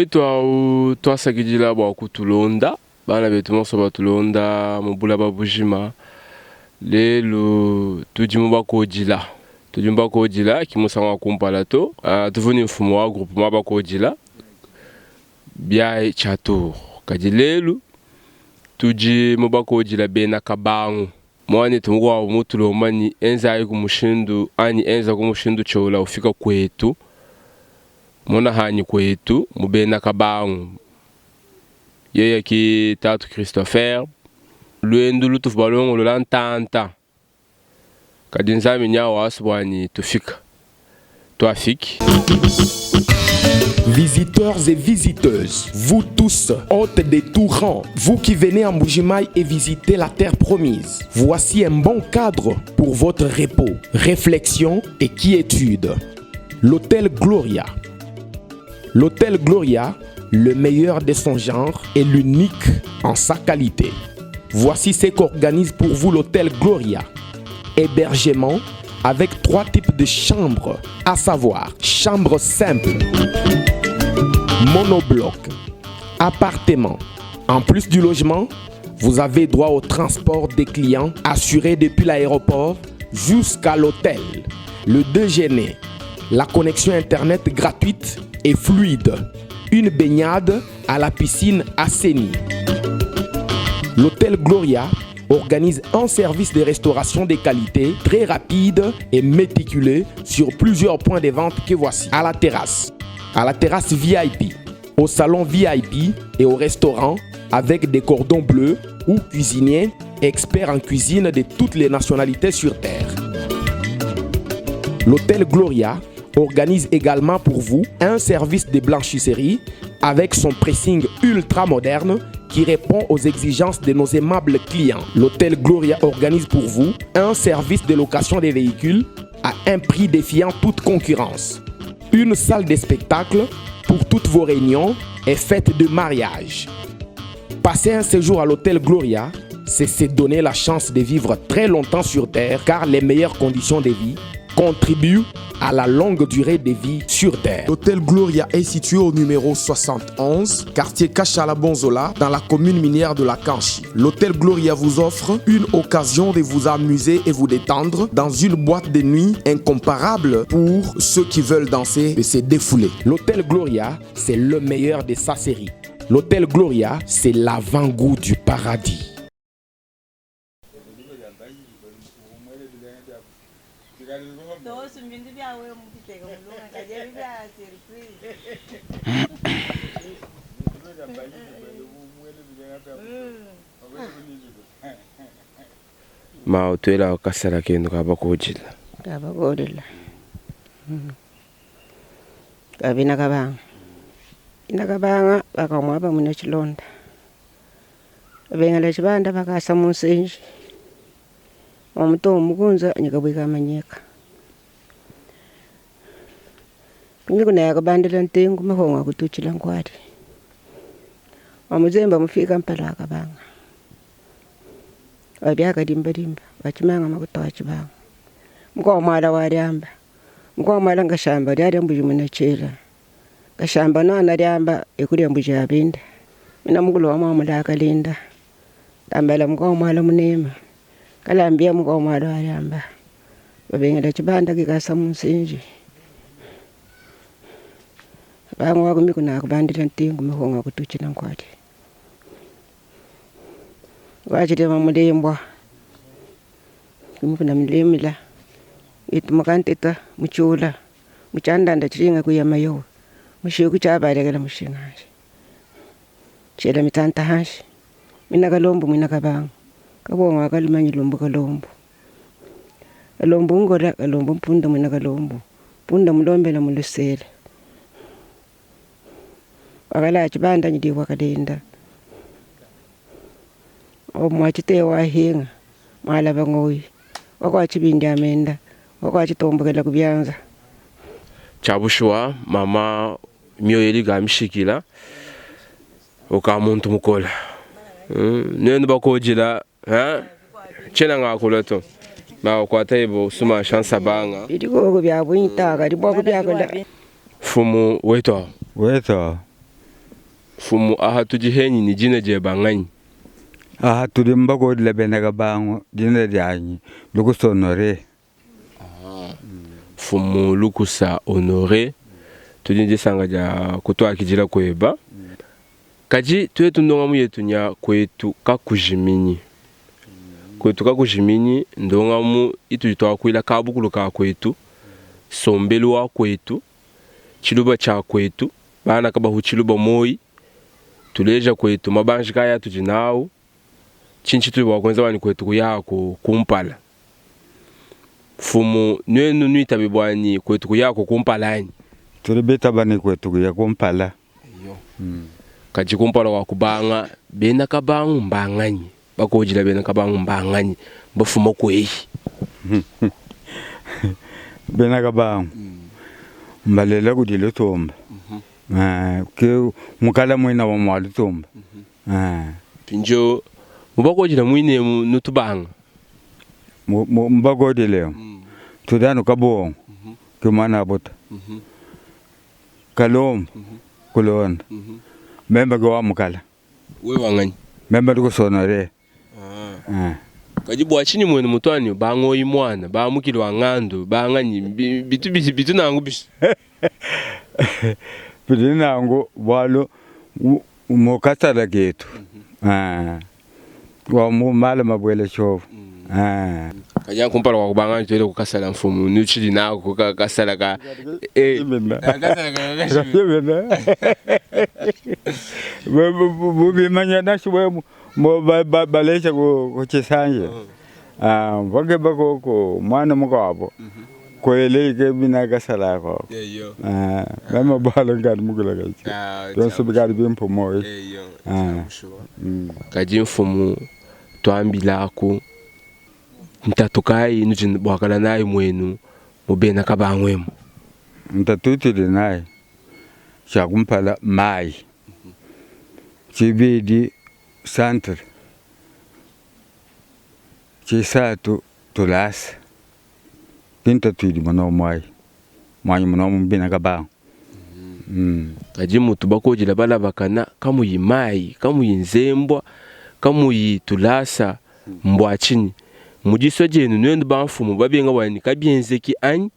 Wetu tuasakidila bua kutulonda bana betu bonso batulonda mu bulaba bujima. Lelu tudi mu bakodila, tudi mu bakodila ki musangu wa kumpala to. Tuvua ne mfumu wa groupement bakodila bia Tshiatour, kadi lelu tudi mu bakodila bena Kabangu. Muanetu mukuabu mutulomba ni enzayi ku mushindu anyi enza ku mushindu tshiola ufika kuetu mona hanyi kuetu mu bena Kabangu. Yeye ki tatu Christopher. Luendu lutuvua balongolola ntanta, kadi Nzambi nyawu wasu bua tufika tuafiki. Visiteurs et visiteuses, vous tous, hôtes de tout rang, vous qui venez en Mbujimayi et visitez la terre promise, voici un bon cadre pour votre repos, réflexion et quiétude. L'hôtel Gloria. L'hôtel Gloria, le meilleur de son genre et l'unique en sa qualité. Voici ce qu'organise pour vous l'hôtel Gloria. Hébergement avec 3 types de chambres, à savoir chambre simple, monobloc, appartement. En plus du logement, vous avez droit au transport des clients assuré depuis l'aéroport jusqu'à l'hôtel, le déjeuner, la connexion internet gratuite et fluide, une baignade à la piscine assainie. L'hôtel Gloria organise un service de restauration de qualité très rapide et méticuleux sur plusieurs points de vente que voici. À la terrasse, à la terrasse VIP, au salon VIP et au restaurant avec des cordons bleus ou cuisiniers experts en cuisine de toutes les nationalités sur Terre. L'hôtel Gloria organise également pour vous un service de blanchisserie avec son pressing ultra moderne qui répond aux exigences de nos aimables clients. L'hôtel Gloria organise pour vous un service de location des véhicules à un prix défiant toute concurrence. Une salle de spectacle pour toutes vos réunions et fêtes de mariage. Passer un séjour à l'hôtel Gloria, c'est se donner la chance de vivre très longtemps sur Terre, car les meilleures conditions de vie contribuent à la longue durée de vie sur Terre. L'hôtel Gloria est situé au numéro 71, quartier Kachala Bonzola, dans la commune minière de la Kanchi. L'hôtel Gloria vous offre une occasion de vous amuser et vous détendre dans une boîte de nuit incomparable pour ceux qui veulent danser et se défouler. L'hôtel Gloria, c'est le meilleur de sa série. L'hôtel Gloria, c'est l'avant-goût du paradis. Mawu tuela kasala kenu ka bakojila. Ka bakodila. Ka bena kabanga. Bena kabanga bakamwaba muna chilonda. Babengela chibanda bakasa munsenji. Omuto omukunza nyikabwika manyeka. Kumikuna yakabandila ntengu mahonga kutuchila nkwali. Omuzemba mufika mpala akabanga. Wabyaka dimba dimba, wachimanga makuta wachibanga. Mkwa mwala waliamba. Mkwa mwala ngashamba lyali mbuji munachela. Ngashamba nwana lyamba ekulya mbuji abinda. Mina mukulu wa mwa mulaka linda. Tambala mkwa mwala munema. Kalambia mkwa mwala waliamba. Babengela chibanda kikasa munsinji. Bangwa wakumikuna kubandila ntingu mihonga kutuchina nkwali. Wachilema mulembwa. Kumikuna milemila. Itumakanteta muchula. Muchandanda chilinga kuyama yowe. Mushiku chabalekela mushingashi. Chela mitanta hashi. Mina kalombo mina kabanga. Kabonga kalumanyi lombo kalombo. Kalombo ngola kalombo mpunda mina kalombo. Punda mulombela mulusela. Wakala chibanda nyidi wakalinda. Omwachite wahinga. Mwala bangoyi. Wakwachibindi amenda. Wakwachitombokela kubyanza. Chabushwa mama mioyo gamshikila okamuntu mukola. Nendo bakojila, ha? Chena ngakula to. Ma kwata ibo suma chance banga. Iliko bya buinta kali bwa kubyakola. Fumu weto. Weto. Mfumu aha tudi henyi ne dina dieba nganyi? Aha tudi mbakodila bena Kabangu dina dianyi Lukusa Honore. Mfumu Lukusa Honore, tudi ne disanka dia kutuakidila kueba. Kadi tuetu ndongamu yetu nya kuetu kakujiminyi. Kuetu kakujiminyi ndongamu itudi tuakuila kabukulu ka kuetu, sombelu wa kuetu, tshiluba tshia kuetu, bana kabahu tshiluba moyi, tuleja kuetu mabanji kayi atudi nawu, tshinyi tshitudi bua kuenza bua ne kuetu kuyaku kumpala. Mfumu, nuenu nuitabe bua ne kuetu kuyaku kumpala anyi? Tudi bitaba ne kuetu kuya kumpala. Kadi kumpala kua kubanga, bena Kabangu mbanganyi? Bakodila bena Kabangu mbanganyi? Bafuma kueyi? Bena Kabangu mbalela kudi Lutumba. Ke mukala muina wa mua Lutumba. Mpindieu mubakodila muine emu nutubanga? Mubakodila emu tudi anu Kabongo ke muana buta. Kalombo kulonda meme ke wa mukala. Wewe wa nganyi? Meme ndi kusonore. Kadi bua tshinyi muenu mutuanyi bangoyi muana ba mukili wa ngandu ba nganyi bitu bitu nangu bishi? Bidi nangu bualu mu kasala ketu wa mu mala mabuela tshiovo. Kadi kumpala kua kubanga tuele ku kasala mfumu nutshidi naku ka kasala ka eh kasala ka Bimanya nashi balesha ku tshisanje vakeba koko mwana mukwabo kueleke bina kasala ako meme bwalo nkadi mukulakaji byonso bikadi bimpa moyo. Kadi mfumu tuambilaku ntatu kayi nudi buakala nayi muenu mu bena Kabangu emu? Ntatu itudi nayi tshia kumpala mayi, tshibidi centre, tshisatu tulasa ki ntatu idi munomu ayi muanyi munomu mu bena Kabangu. Kadi mutu bakodila balabakana kamuyi mayi, kamuyi nzembua, kamuyi tulasa mbua tshinyi? Mu disua dienu nuenu bamfumu babenga bua ne kabienzeki anyi?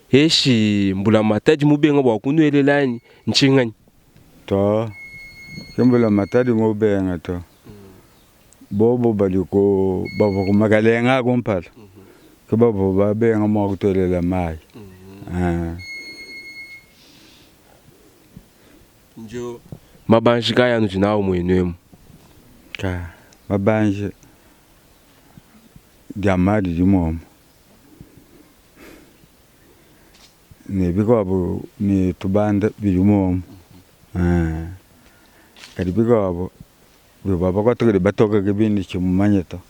Heshi mbulamatadi mubenga bua kunuelela anyi? Ntshinganyi? To, ki mbulamatadi mubenga to. Bobu badi ku bavua ku makalenga a kumpala ke bavua babenga mua kutuelela mayi. Njo mabanji kayi anudi nawu muenu emu? Ka mabanji dia mayi didi muomu ne bikuabu ne tubanda bidi muomu kadi bikuabu bivua bakuatukile batoke ke bindi tshi mumanye to.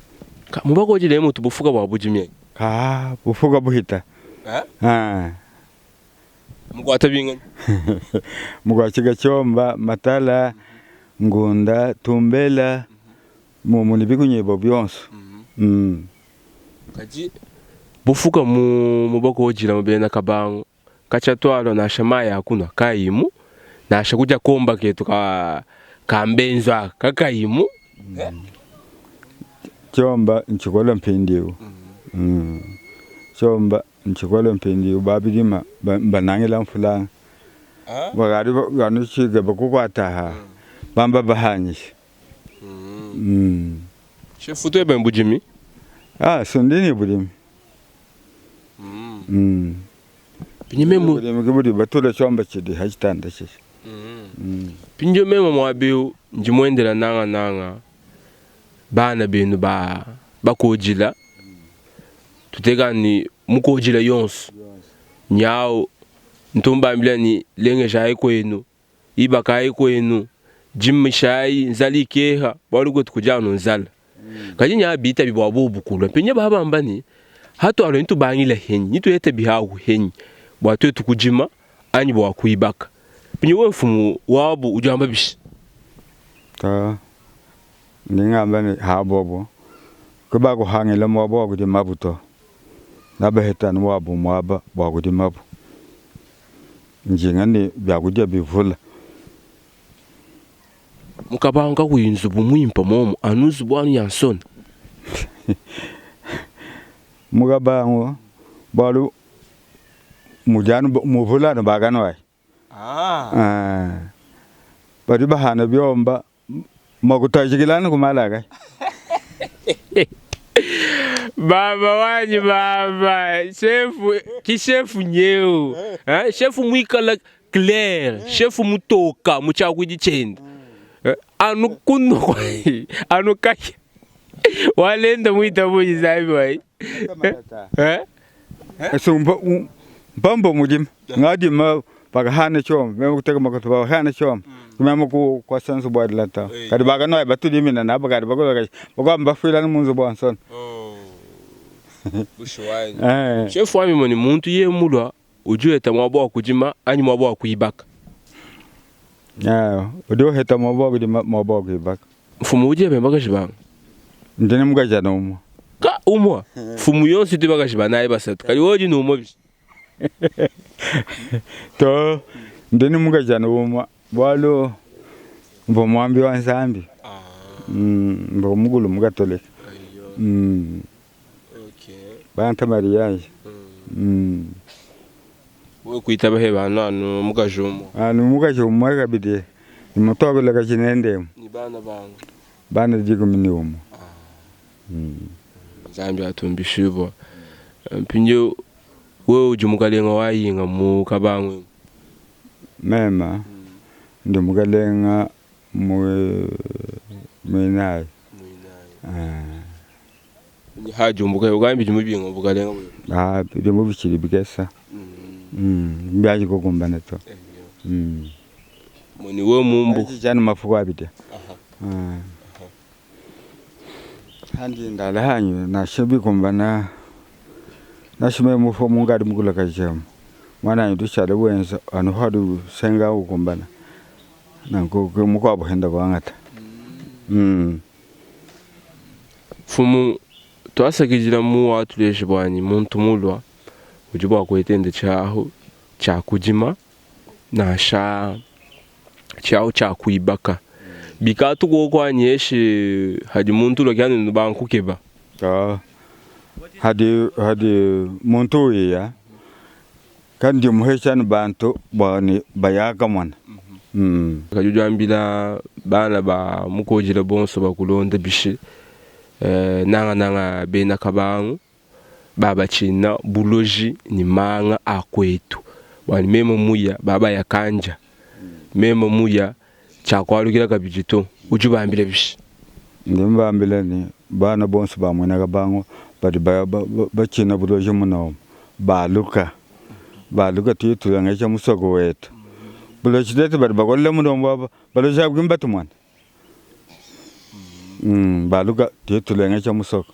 Ka mubakodile mutu bufuka bua budimi anyi? Ka bufuka buhita. Eh? Mukuata binganyi? Mukuatshika tshiomba, matala, ngunda, tumbela, muomu ne bikunyibua bionso. Kadi bufuka mu mubakodila mu bena Kabangu katshia tualua nansha mayi a kunua kayimu, nansha kudia komba ketu ka ka mbenzu aka kakayimu. Tshiomba ntshikola mpindieu. Tshiomba ntshikola mpindieu babidima mbanangila mfulanga bakadi anu tshikeba kukuata aha bamba bahanyisha. Chef tuebe mbudimi? Ah, sundi ne budimi. Pinyimemu Budimi ke budi batula tshiomba tshidi ha tshitanda tshidi. Pindio mema muabiu ndi muendela nanga nanga bana benu ba bakodila tuteka ni mukodila yonso nyau ntumbambila ni lengejayi kuenu ibakayi kuenu dimishayi nzala ikeha bualu kwetu kudi anu nzala kadi nya bitabi bua bobu kulua mpinya babamba ni hatualua nitubangila henyi nituete bihahu henyi bua tuetu kudima anyi bua kuibaka pinya we mfumu wabu udi wamba bishi? To, ndi ngamba ne ha bobo ke bakuhangila muaba wa kudimabu to, nabaheta anu wabu muaba bua kudimabu. Njinga ne biakudia bivula. Mukabangu kakuyi nzubu muimpe momu, anu nzubu anu ya nsona. Mukabangu bualu mudi anu muvula anu bakanuayi. Ah. Badi bahana biomba makutajikila anu kumalaka. Baba wanyi baba, shefu ki shefu nyeu. Eh, shefu muikala clair, shefu mutoka mu tshiakuidi tshiende. Eh, anu kuno anu kaya. Walenda muitabuji Nzambi wayi. Eh? Sumba mpambo mudima ngadima bakahana chombo meme kuteka makutu bakahana chombo meme ku kwa nzubu adilata kadi bakanoya batulimina nabo kadi bakola bakwamba bafwila mu nzubu wa nsona. Eh. Shefu wami moni muntu ye mulwa udi uheta muaba wa kudima anyi muaba wa kuibaka. Yeah, udi uheta muaba wa kudima muaba wa kuibaka. Mfumu udi ebe bakaji banga. Ndine mukajana umwe. Ka umwa. Mfumu yonso itu bakaji banayi basatu. Kadi wewe udi ne umwe bishi. To ndine mukajana umwe bualu mvua muambi wa Nzambi. Mvua mukulu mu Katolika. Banta mariage. Wewe kuitaba he banu anu mukaji umwe. Anu mukaji umwe kabidi nimutobela kachinendemo. Ni bana banga. Bana dikumi ni umwe. Nzambi atumbishibwa. Mpinje wewe udi mukalenga wayinga mu kabangwe. Mema ndi mukalenga mu mwinayi. Haji umbuka ugambi jumubinga bukalenga bwe. Ah, biri mu bikiri bigesa. Mbyaje kukumbana to. Moni we mumbu. Jana mafuko abide. Handi ndala hanyu nashibi kumbana. Nashime mufo mungari mukula kajemu. Mwana nyu tushale wenza anu hadu senga ukumbana. Nanko mukwabo henda kwangata. Fumu twasakidila mu watuleje bwanyi muntu mulwa udi bua kuetende tshiahu tshia kudima nansha tshiahu tshia kuibaka. Bikatu kuokwanyeshe hadi muntu lokyanu nubankukeba. Ah. Hadi hadi muntu uya kandi muheshani bantu bani bayaka mwana. Kadi ambila bana ba mukojila bonso bakulonda bishi nanga nanga bena kabangu baba china buloji ni manga akwetu bwani memo muya baba yakanja memo muya chakwalukila kabijito ujubambile bishi. Ndimbambile ni bana bonso ba mwena kabangu badi bachina buloji muno baluka baluka tuyitulangesha musoko wetu buloji letu badi bakolela muno baba baloji akwimba tumwana. Baluka tuyitulangesha musoko.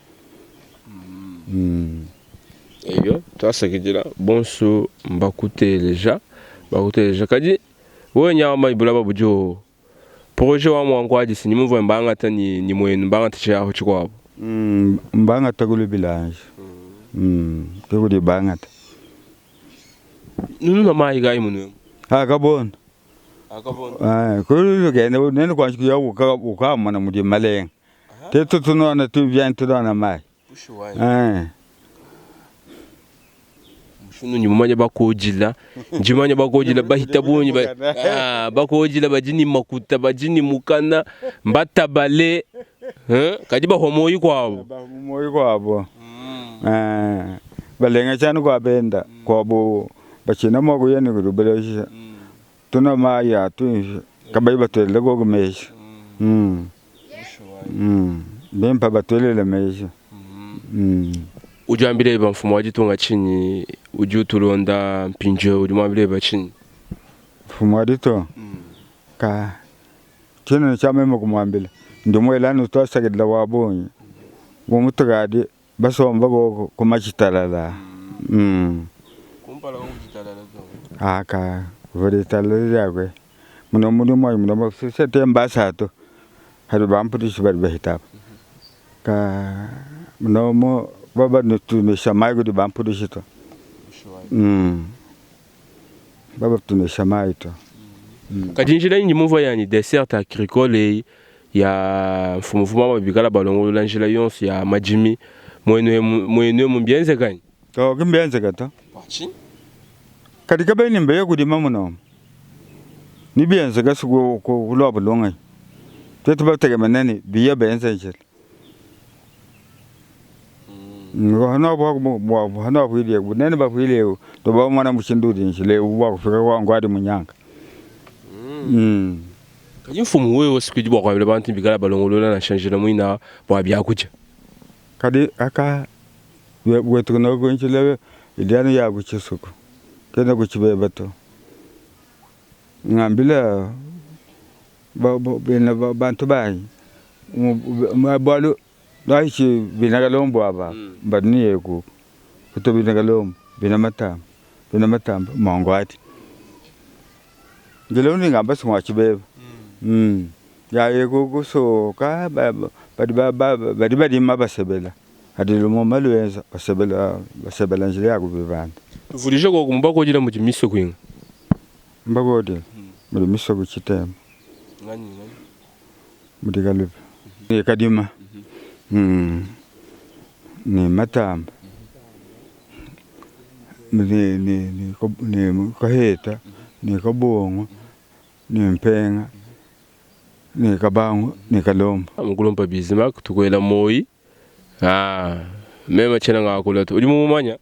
Ebyo twasakidila bonso mbakuteleja bakuteleja kadi wewe nyama ibula babujo projet wa mwangu adisi ni muvwe mbangata ni mwenu mbangata chaho chikwabo. Mbangata kulubilanje. Kuli bangata. Nunu na mai gai munu. Akabona. Akabona. Ah, kulu gende nene kwa ya uka mwana mudi malenga. Tetu tunona tu vyantu na mai. Eh. Shunu nyumanya bakojila, njimanya bakojila bahita bunyi ba bakojila bajini makuta bajini mukana mbatabale kadi bahomoyi kwabo. Bahomoyi kwabo. Balenga cyane kwa benda kwabo bachina mo kuyene kurubelesha. Tuna maya tu kabayi batwele gogumesha. Bempa batwele mesha. Ujambile ba mfumo wajitunga chini ujutulonda utulonda mpinjo ujumambile ba chini. Mfumo wadito ka chino chamema kumwambila ndimwelano twasakidila wabonye gumutugadi basomba goko kumachitalala. Kumpala kuchitalala to. Aka vuritalala yakwe muno muri mwa muno sete mbasato hari bampudishi bari bahitaba ka muno mo baba nutunisha mai kudi bampudishi to. Baba tunisha mai to. Kadi njila indi mumvua yanyi desserte agricole eyi ya mfumu mfumu aba bikala balongolola njila yonso ya madimi muenu emu muenu emu mbienzeka anyi? To ki mbienzeka to. Kadi kabena mbeya kudima munomu. Ni bienzeka si ku lua bulunganyi. Tuetu batekemene ne biya benza njila. Bunene bafuile tubamona mushindu udi njila eu bua kufika kwa ngwadi munyanga. Kadi mfumu wewe sikuidi bua kuambila bantu bikala balongolola nansha njila muina bua biakudia. Kadi aka wetu kunoku njila idi anu ya ku tshisuku kena ku tshibeba to. Ngambila bantu banyi bualu Lwaki bina kalombo aba badi ne yeku kutu bina kalombo bina matamba bina matamba mongwadi ngila undi ngamba si ngwa tshibeba ya yeku kusoka badi badi badima basebela kadi lumuma luenza basebela basebela njila ya kubibanda. Tuvudije koku mubakodila mudi misoko inga. Mbakodila mudi misoko tshitema. Mudi kalupe ne kadima ne matamba ne ne ne kaheta ne kabongo ne mpenga ne kabangu ne kalombo. Mukulumpa Bismarck tukuela moyi ah meme tshiena ngakula to udi mumumanya?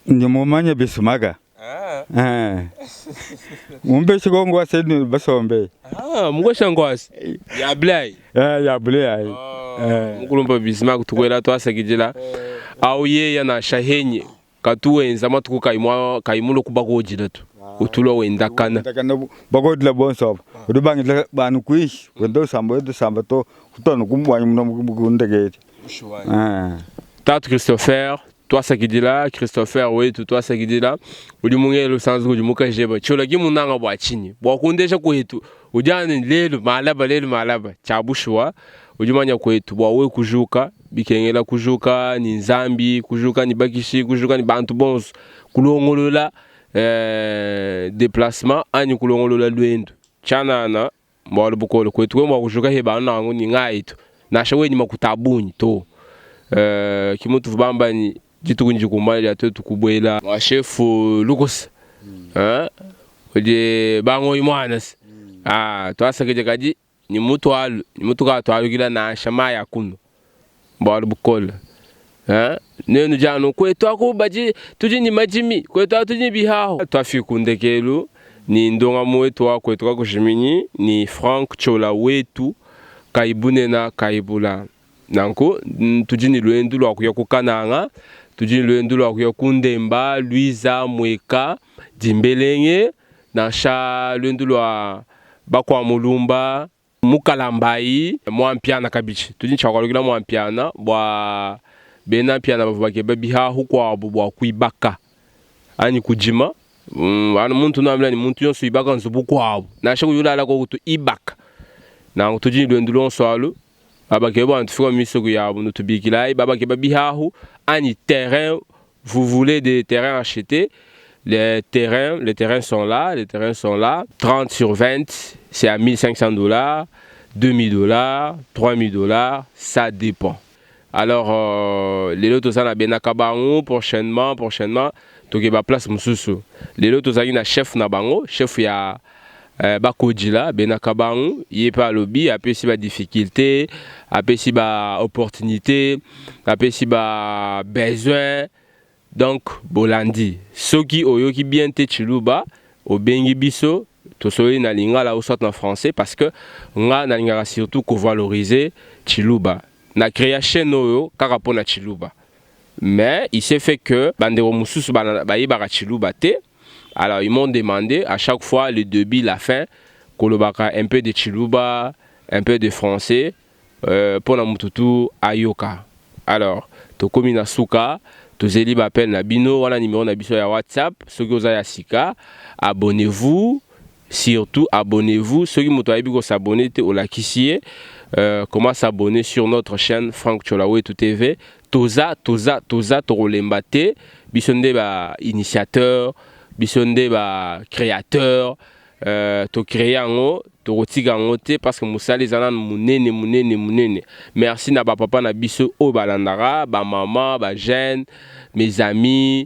Ndi mumanye Bismarck. Eh. Mumbeshi ko ngwase ni basombe. Ah, mukosha ngwase. Ya blai. Eh, ya blai. Eh. Mukulumpa Bismarck tukwela twasakidila. Au yeya na shahenye katuwenza matuku kaimwa kaimulo kubakojila tu. Utulwa wendakana. Wendakana bakodila bonso aba. Udi bangila banu kuishi. Wenda usamba wenda usamba to kutona kumwanyi muno kundekete. Eh. Tatu Christopher Tuasakidila Christopher wetu tuasakidila udi mungele lusanzu kudi mukajeba tshiola ki munanga bua tshinyi bua kundesha kuetu udi anu lelu malaba lelu malaba tshia bushuwa udi manya kuetu bua we kujuka bikengela kujuka ni nzambi kujuka ni bakishi kujuka ni bantu bonso kulongolola eh, deplacement anyi kulongolola luendu tshianana Mbualu bukole kuetu wewe mua kujuka heba anu nangu ni ngayi to nansha wewe ni makuta a bungi to. Euh, ki mutuvu bamba ni dituku ndikumbana dia tuetu kubuela mua shefu lukusa hein udi bangoyi muana se ah tuasakidila kadi ni mutualu ni mutuka tualukila nansha mayi a kunua mbualu bukole hein nenu dia anu kuetu aku badi tudi ni madimi kuetu aku tudi ni bihahu tuafiki ku ndekelu ni ndongamu wetu wa kuetu kakujiminyi ni Franck Ciola wetu kayi bunena kayi bula nanku tudi ni luendu lua kuya ku Kananga tudi ni luendu lua kuya ku Ndemba Luiza Mweka Dimbelenge nansha luendu lua bakua Mulumba Mu Kalambayi, mua Mpiana kabidi, tudi ne tshia kualukila mua Mpiana bua bena Mpiana bavua bakeba bihahu kuabu bua kuibaka anyi kudima. Anu muntu nuambila ne muntu yonso ibaka nzubu kuabu nansha kuyi ulala koku tu ibaka. Nanku tudi ne luendu luonso alu, babakeba bua nutufika mu misoku yabu nutubikilayi, babakeba bihahu anyi terrain Vous voulez des terrains acheter les terrains, les terrains sont là, les terrains sont là. 30 sur 20, c'est à 1500 dollars, 2000 dollars, 3000 dollars, ça dépend. Alors, euh, lelo toza na bena kabangu prochainement, prochainement tokeba place mosusu. Lelo tozalaki na chef na bango, chef ya euh, bakodila bena kabangu, ye pe alobi apesi ba difficulté, apesi ba opportunité, apesi ba besoin donc bolandi soki oyoki bien te tshiluba obengi biso tosololi na lingala ou soit na français parce que nga nalingaka surtout ko valoriser tshiluba na créa chaîne oyo kaka pona tshiluba mais il s'est fait que bandeko mosusu bayebaka tshiluba te alors ils m'ont demandé à chaque fois le début la fin kolobaka un peu de tshiluba un peu de français euh, pona mutu tu ayoka alors tokomi na suka tozeli ba appel na bino wana numero na biso ya whatsapp soki oza ya sika abonnez-vous surtout abonnez-vous soki moto ayebi ko s'abonner te olakisi ye euh, comment s'abonner sur notre chaîne Franck Cholawetu TV toza toza toza tokolemba te biso nde ba initiateur. Biso nde ba créateur, to créer yango, tokotika yango te parce que mosala eza nanu munene munene munene. Merci na ba papa na biso oyo balandaka, ba maman, ba jeunes, mes amis.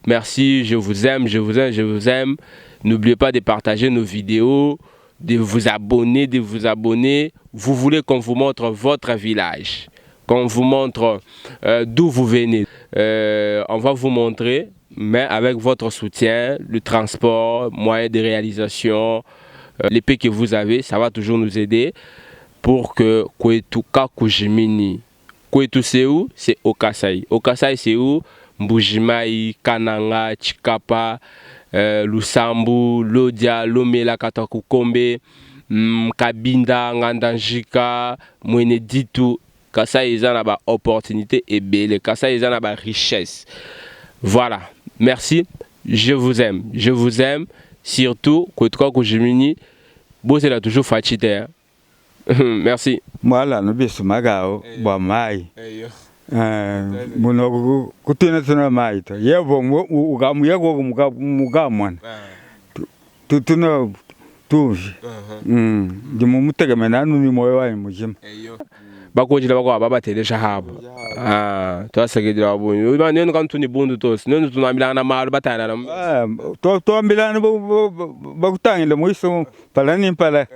Merci, je vous aime, je vous aime, je vous aime. N'oubliez pas de partager nos vidéos, de vous abonner, de vous abonner. Vous voulez qu'on vous montre votre village, qu'on vous montre d'où vous venez. On va vous montrer, mais avec votre soutien, le transport, moyen de réalisation, l'épée que vous avez, ça va toujours nous aider pour que Kwetu Kakujimini. Kwetu c'est où? C'est au Kasaï. Au Kasaï c'est où? Mbujimayi, Kananga, Tshikapa, Lusambu, Lodia, Lomela, Katakukombe, Kabinda, Ngandanjika, Mweneditu. Kasaï eza na ba opportunité ebele, Kasaï eza na ba richesse. Voilà, merci, je vous aime, je vous aime, surtout Kwetu Kakujimini, bozela toujours Fatshi te, hein. Merci. Mwala no biso magao bwa mai. Muno kutina tuna mai to. Yebo ugamu yego mugamwana. Tutuna tuvi. Ndi mumutegemena nuni moyo wanyu mujima. Bakojila bako ababathelesha habo. Twasekedela wabunyu. Uba nenu kantuni bundu tosi. Nenu tunambilana malu batana na. Twambilana bakutangile mwiso pala ni pala.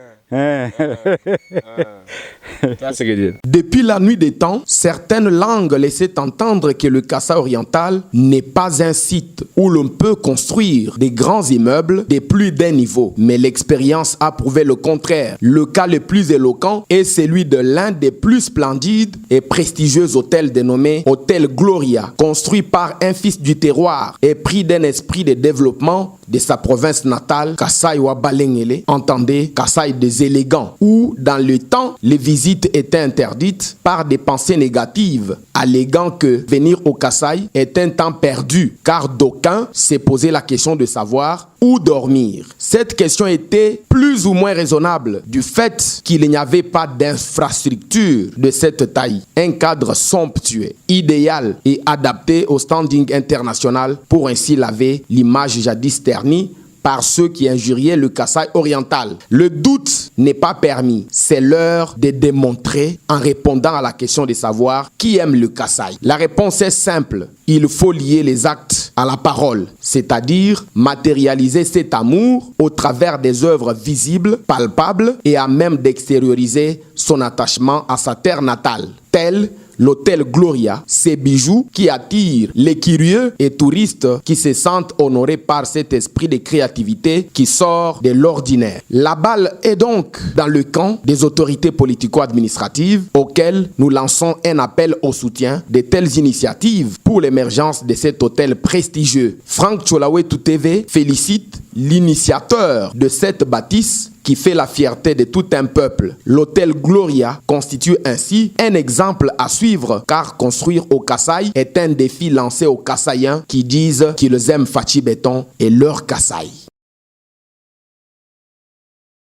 Depuis la nuit des temps, certaines langues laissaient entendre que le Kasaï oriental n'est pas un site où l'on peut construire des grands immeubles de plus d'un niveau. Mais l'expérience a prouvé le contraire. Le cas le plus éloquent est celui de l'un des plus splendides et prestigieux hôtels dénommé Hôtel Gloria, construit par un fils du terroir et pris d'un esprit de développement de sa province natale, Kasaï wa Balengele, entendez Kasaï des élégants, où dans le temps, les visites étaient interdites par des pensées négatives, alléguant que venir au Kasaï est un temps perdu, car d'aucuns s'est posé la question de savoir où dormir. Cette question était plus ou moins raisonnable du fait qu'il n'y avait pas d'infrastructure de cette taille, un cadre somptueux, idéal et adapté au standing international pour ainsi laver l'image jadis ternie par ceux qui injuriaient le Kasaï oriental. Le doute n'est pas permis. C'est l'heure de démontrer en répondant à la question de savoir qui aime le Kasaï. La réponse est simple. Il faut lier les actes à la parole, c'est-à-dire matérialiser cet amour au travers des œuvres visibles, palpables et à même d'extérioriser son attachement à sa terre natale. Tel l'hôtel Gloria, ces bijoux qui attirent les curieux et touristes qui se sentent honorés par cet esprit de créativité qui sort de l'ordinaire. La balle est donc dans le camp des autorités politico-administratives auxquelles nous lançons un appel au soutien de telles initiatives pour l'émergence de cet hôtel prestigieux. Franck Tsholawetu TV félicite l'initiateur de cette bâtisse qui fait la fierté de tout un peuple. L'hôtel Gloria constitue ainsi un exemple à suivre, car construire au Kasaï est un défi lancé aux Kasaïens qui disent qu'ils aiment Fatshi Béton et leur Kasaï.